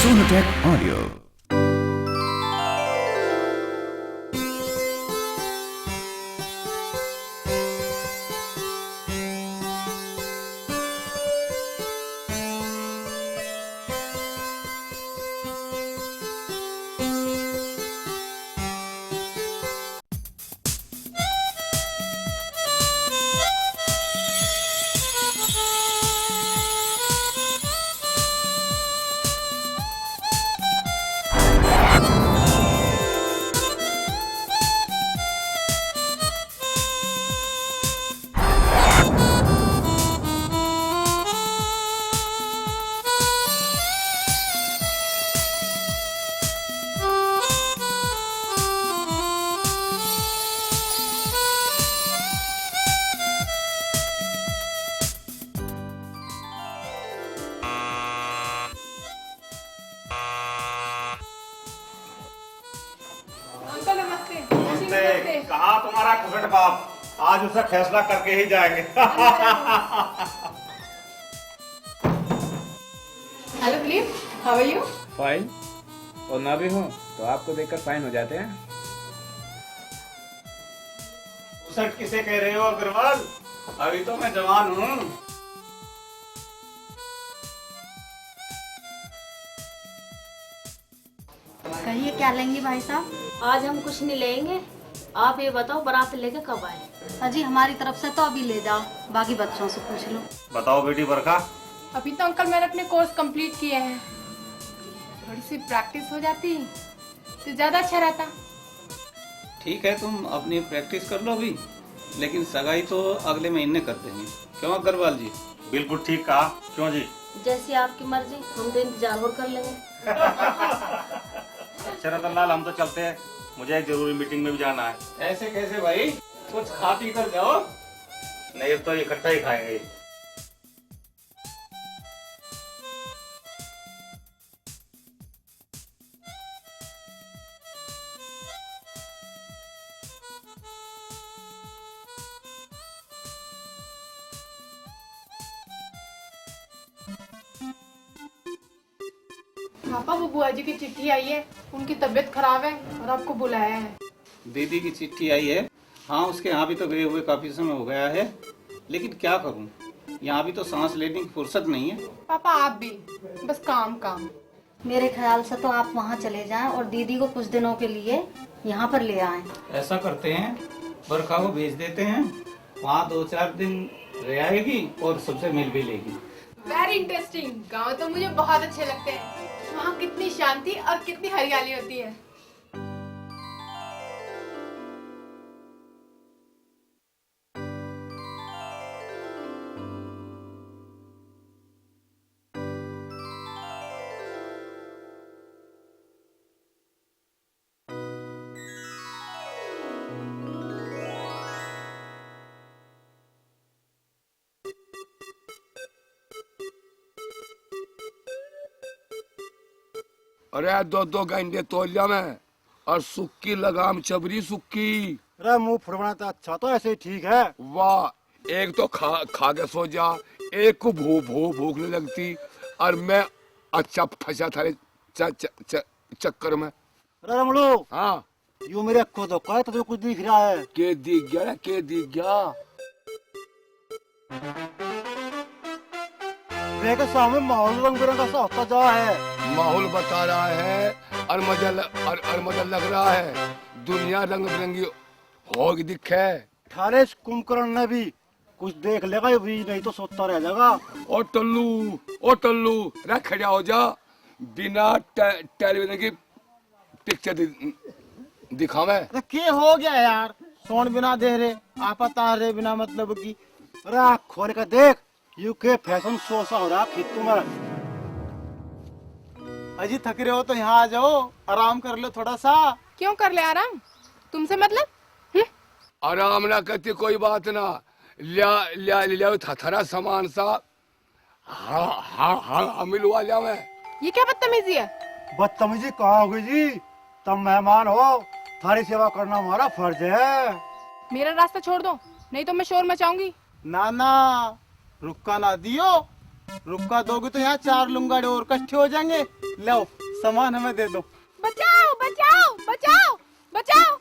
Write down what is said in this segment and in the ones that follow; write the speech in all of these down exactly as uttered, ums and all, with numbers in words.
Sonotech Audio. Uncle नमस्ते। नमस्ते। नमस्ते। कहाँ तुम्हारा कुकट बाप? आज उसका फैसला करके ही जाएंगे। Hello Dilip, how are you? Fine। और ना भी हो तो आपको देखकर फाइन हो जाते हैं। उसट किसे कह रहे हो अग्रवाल? अभी तो मैं जवान हूँ। कहिए, क्या लेंगी भाई साहब? आज हम कुछ नहीं लेंगे, आप ये बताओ बारात लेके कब आए? अजी, हमारी तरफ से तो अभी ले जाओ, बाकी बच्चों से पूछ लो। बताओ बेटी बरखा। अभी तो अंकल मैंने अपने कोर्स कंप्लीट किए हैं, थोड़ी सी प्रैक्टिस हो जाती तो ज्यादा अच्छा रहता। ठीक है, तुम अपनी प्रैक्टिस कर लो अभी, लेकिन सगाई तो अगले महीने कर देंगे। क्यों अग्रवाल जी? बिल्कुल ठीक कहा। क्यों जी? जैसी आपकी मर्जी, हम तो इंतजार और कर लेंगे। अच्छा रतनलाल, हम तो चलते हैं, मुझे एक जरूरी मीटिंग में भी जाना है। ऐसे कैसे भाई? कुछ खा पी कर जाओ। नहीं, अब तो इकट्ठा ही खाएंगे। पापा, वो बुआ जी की चिट्ठी आई है, उनकी तबीयत खराब है और आपको बुलाया है। दीदी की चिट्ठी आई है? हाँ, उसके यहाँ भी तो गए हुए काफी समय हो गया है, लेकिन क्या करूँ, यहाँ भी तो सांस लेने की फुर्सत नहीं है। पापा, आप भी बस काम काम। मेरे ख्याल से तो आप वहाँ चले जाएं और दीदी को कुछ दिनों के लिए यहाँ पर ले आएं। ऐसा करते हैं, बरखा को भेज देते हैं, वहाँ दो चार दिन रह आएगी और सबसे मिल भी लेगी। Very interesting। गांव तो मुझे बहुत अच्छे लगते हैं, वहाँ कितनी शांति और कितनी हरियाली होती है। अरे, दो दो गंडे तोल लिया मैं, और सुक्की लगाम चबरी सुक्की। अरे, मुंह फुड़वाना तो अच्छा, तो ऐसे ही ठीक है। वाह, एक तो खा खा के सो जा, एक को भू भू भूख नहीं लगती, और मैं अच्छा फंसा थारे च, च, च, चक्कर में। अरे रमलू, हाँ। यू मेरे अक्को धोखा है, तुझे कुछ दिख रहा है? के दिख गया रे, के दिख गया? देख सामने माहौल रंग बिरंगा सा होता जा है। माहौल बता रहा है और मजा ल-, और, और मजा लग रहा है। दुनिया रंग बिरंगी होगी दिखे। थारे इस कुंभकर्ण ने भी कुछ देख लेगा ये भी, नहीं तो सोता रह जाएगा। ओ टल्लू, ओ टल्लू, रे खड़ा हो जा, बिना टे-, टेलीविजन की पिक्चर दि-, दिखावे। अरे के हो गया यार, सोन बिना दे रे, आपा तार रे बिना मतलब की। अरे आँख खोल के देख, यू के फैशन शो सा हो रहा खेतों में। अजी थक रहे हो तो यहाँ आ जाओ, आराम कर लो थोड़ा सा। क्यों कर ले आराम, तुमसे मतलब? हम्म? आराम ना करती कोई बात ना, लिया लिया लिया था थारा सामान सा। हाँ हाँ हाँ हाँ, मिलवा लिया मैं। ये क्या बदतमीजी है? बदतमीजी कहाँ हो गई जी? तुम मेहमान हो, थारी सेवा करना हमारा फर्ज है। मेरा रास्ता छोड़ दो, नहीं तो मैं शोर मचाऊंगी। ना ना, रुका ना दियो, रुक्का दोगे तो यहाँ चार लुंगाड़े और इकट्ठे हो जाएंगे। लो, सामान हमें दे दो। बचाओ, बचाओ, बचाओ, बचाओ।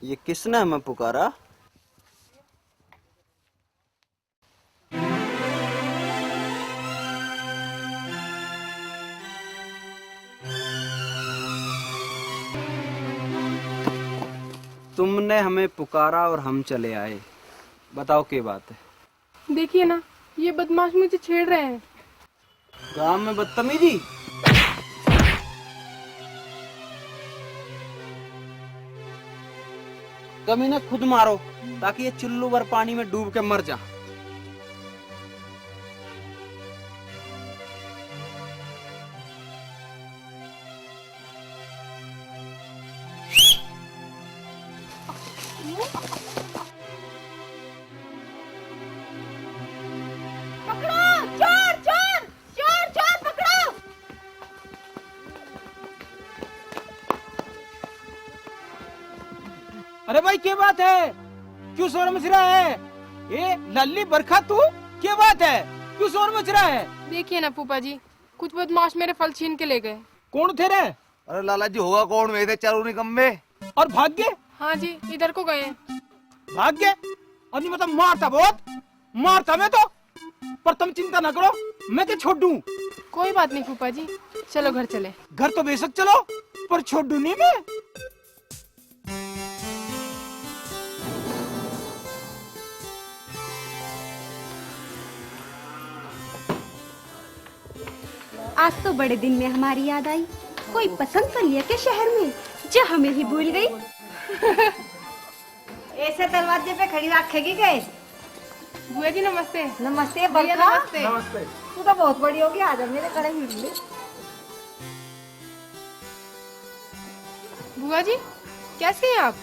ये किसने हमें पुकारा? तुमने हमें पुकारा और हम चले आए। बताओ, क्या बात है? देखिए ना, ये बदमाश मुझे छेड़ रहे हैं। गांव में बदतमीजी। तुम इन्हें खुद मारो, ताकि ये चुल्लू भर पानी में डूब के मर जा। पकड़ो, चोर, चोर, चोर, चोर, पकड़ो। अरे भाई, क्या बात है? क्यों शोर मच रहा है? ए लाली बरखा, तू क्या बात है? क्यों शोर मच रहा है? देखिए ना फूफा जी, कुछ बदमाश मेरे फल छीन के ले गए। कौन थे रे? अरे लाला जी, होगा कौन? वे थे चारों निकम्मे। और भाग गए? हाँ जी, इधर को गए हैं। भाग गए? और नहीं, मतलब, मारता बहुत, मारता मैं तो। पर तुम चिंता ना करो, मैं तो छोड़ू। कोई बात नहीं फूफा जी, चलो घर चले। घर तो बेशक चलो, पर छोड़ू नहीं मैं। आज तो बड़े दिन में हमारी याद आई। कोई पसंद तो लिया क्या शहर में, जो हमें ही भूल गई? ऐसे दरवाजे पे खड़ी रखेगी गए? बुआ जी नमस्ते। नमस्ते भैया, बरखा। नमस्ते। नमस्ते। तू तो बहुत बड़ी होगी, आ जा मेरे कड़े मिल ले। बुआ जी, कैसे हैं आप?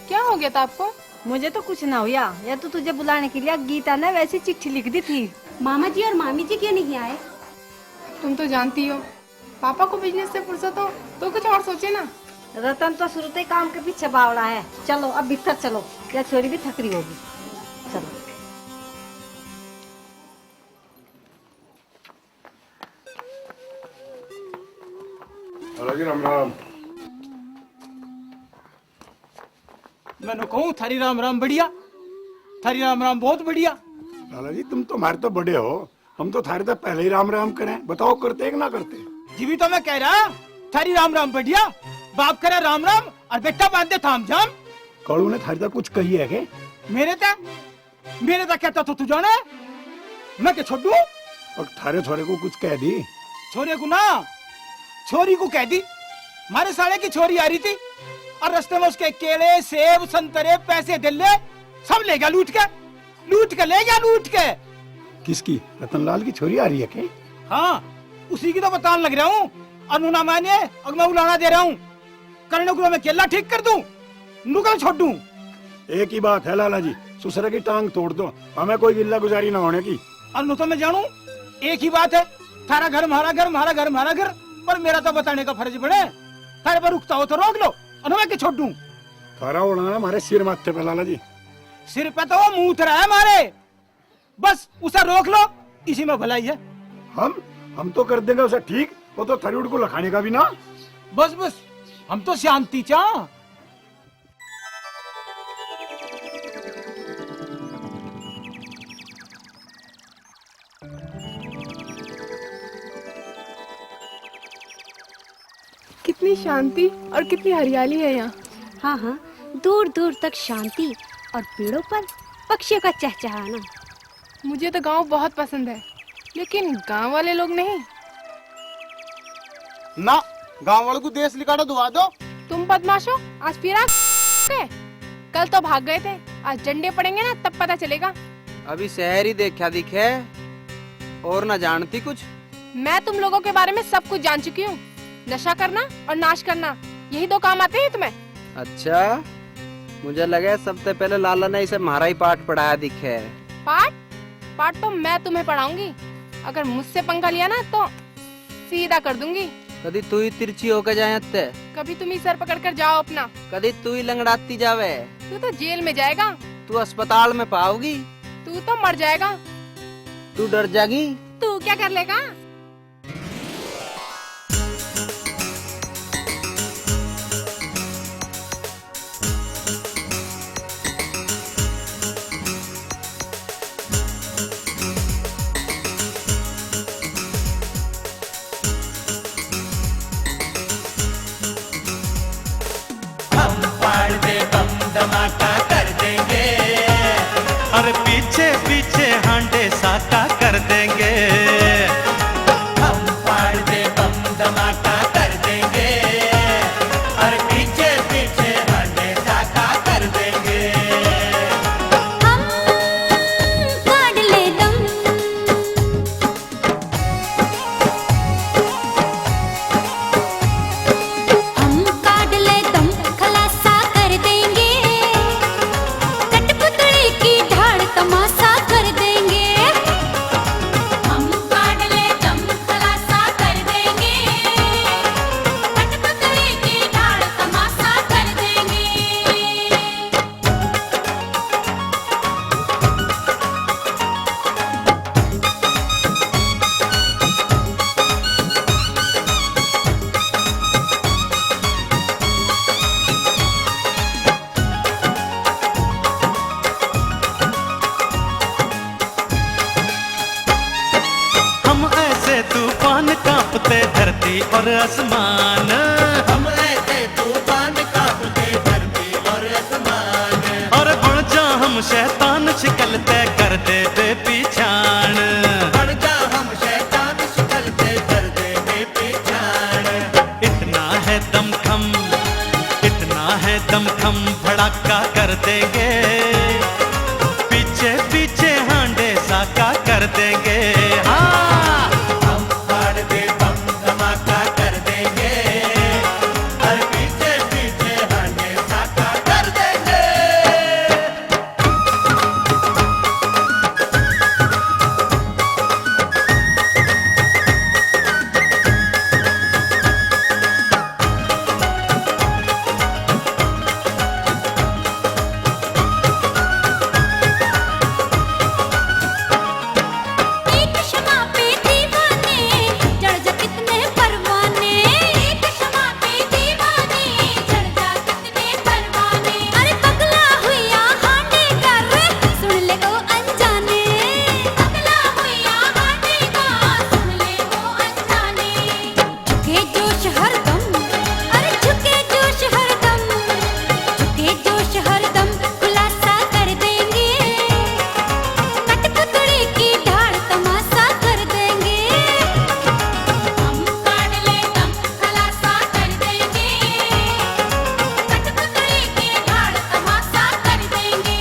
क्या हो गया था आपको? मुझे तो कुछ ना हुआ, या तो तुझे बुलाने के लिए गीता ने वैसी चिट्ठी लिख दी थी। मामा जी और मामी जी क्यों नहीं आए? तुम तो जानती हो, पापा को बिजनेस से फुर्सत हो तो कुछ और सोचे ना। रतन तो शुरू से ही काम के पीछे बावड़ा है। चलो अब भीतर चलो, या छोरी भी थक रही होगी। चलो। राम राम। मैंने कहूँ थारी राम राम बढ़िया, थारी राम राम बहुत बढ़िया। लाला जी, तुम तो हमारे तो बड़े हो, हम तो थारे तो पहले ही राम राम करें। बताओ, करते कि ना करते? जी भी तो मैं कह रहा, थारी राम राम बढ़िया। बाप करे राम राम और बेटा बांधे थाम जाम। कालू ने थारे तो कुछ कही है के? मेरे तो मेरे तक कहता तो तू जाने, मैं के छोड़ू? और थारे छोरे को कुछ कह दी? छोरे को ना, छोरी को कह दी। मारे साले की छोरी आ रही थी और रास्ते में उसके केले, सेब, संतरे, पैसे, दिल्ले सब ले गया लूट के, लूट के ले गया, लूट के। किसकी? रतनलाल की छोरी आ रही है के? हाँ, उसी की तो बतान लग रहा हूँ। और नू ना माने, और मैं उलाना दे रहा हूँ। करने को मैं केला ठीक कर दूं, नुकल छोड़ दूं। एक ही बात है लाला जी, ससुरा की टांग तोड़ दो, हमें कोई गिल्ला गुजारी ना होने की। और नु तो मैं जानू, एक ही बात है, थारा घर म्हारा घर, म्हारा घर म्हारा घर, पर मेरा तो बताने का फर्ज बने। थारे पर रुकता हो तो रोक लो, और मैं के छोड़ दूं। थारा उड़ाना हमारे सिर माथे पे लाला जी। सिर पे तो वो मूत रहा है हमारे, बस उसे रोक लो, इसी में भलाई है। हम हम तो कर देंगे उसे ठीक, वो तो थरूड को लखाने का भी ना। बस बस, हम तो शांति चाह। कितनी शांति और कितनी हरियाली है यहाँ। हाँ हाँ, दूर दूर तक शांति और पेड़ों पर पक्षियों का चहचहाना। मुझे तो गांव बहुत पसंद है, लेकिन गांव वाले लोग नहीं। ना, गांव वालों को देश लिकाड़ा दुआ दो। तुम बदमाशो, आज फिर आ गए। कल तो भाग गए थे, आज डंडे पड़ेंगे ना, तब पता चलेगा। अभी शहर ही देखा दिखे, और ना जानती कुछ। मैं तुम लोगों के बारे में सब कुछ जान चुकी हूँ। नशा करना और नाश करना, यही दो काम आते हैं तुम्हें। अच्छा, मुझे लगा सबसे पहले लाला ने इसे म्हारा ही पाठ पढ़ाया दिखे। पाठ? पाठ तो मैं तुम्हें पढ़ाऊंगी। अगर मुझसे पंगा लिया ना तो सीधा कर दूंगी। कदी तू ही तिरछी होके जाए हत्ते। कभी तुम ही सर पकड़ कर जाओ अपना। कदी तू ही लंगड़ाती जावे। तू तो जेल में जाएगा। तू अस्पताल में पाओगी। तू तो मर जाएगा। तू डर जागी। तू क्या कर लेगा? हम फाड़ दे बम धमाका कर देंगे। अरे पीछे पीछे हांडे साका कर देंगे। हम फाड़ दे बम धमाका कर देंगे। अरे पीछे पीछे हांडे साका कर देंगे। हम काट ले दम। हम काट ले दम, खुलासा कर देंगे। कठपुतली की ढाल तमाशा कर देंगे। हम काट ले दम, खुलासा कर देंगे। कठपुतली की ढाल तमाशा कर देंगे। हम ऐसे तूफान, कांपते धरती और आसमान। हम ऐसे तूफान, कांपते धरती और आसमान। और बन जा हम शैतान, शिकल तय कर दे बेपीछाण। बन जा हम शैतान, शिकल तय कर दे बेपीछाण। इतना है दमखम, इतना है दमखम, भड़ाका कर देंगे। पीछे पीछे हांडे साका कर देंगे। हाँ, हम फाड़ दे बम धमाका कर देंगे। हर पीछे पीछे हांडे साका कर देंगे। एक शमा पे दीवाने, जड़ जा कितने परवाने। एक शमा पे दीवाने, जड़ जा कितने परवाने। अरे पगला हुआ हांडे का, सुन ले ओ अनजाने। पगला हुआ हांडे का, सुन ले ओ अनजाने। झुके जोश हरदम, अरे झुके जोश हरदम, झुके जोश हरदम, खुलासा कर देंगे। कठपुतली की ढाल तमाशा कर देंगे। हम काट ले दम, खुलासा कर देंगे। कठपुतली की ढाल तमाशा कर देंगे।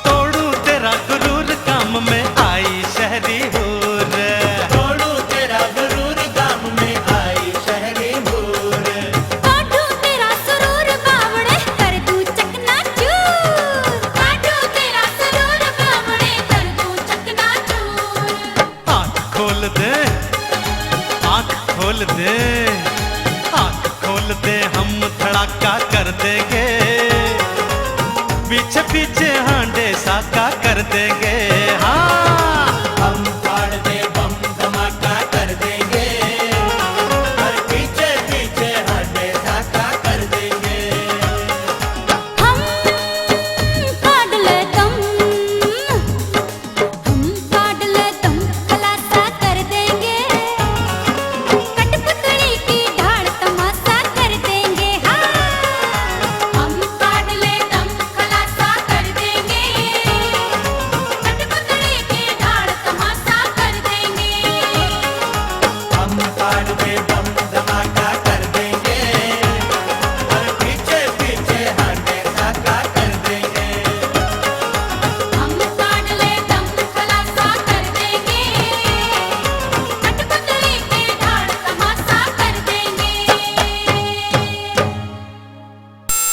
तोड़ू तेरा गुरूर, काम में आई शहरी हूर। तोड़ू तेरा गुरूर, काम में आई शहरी हूर। काढू तेरा सुरूर बावड़े, कर दूं चकनाचूर। काढू तेरा सुरूर बावड़े, कर दूं चकनाचूर। आँख खोल दे, आँख खोल दे, आँख खोल दे, हम धड़ाका कर देंगे। पीछे पीछे हांडे साका कर देंगे।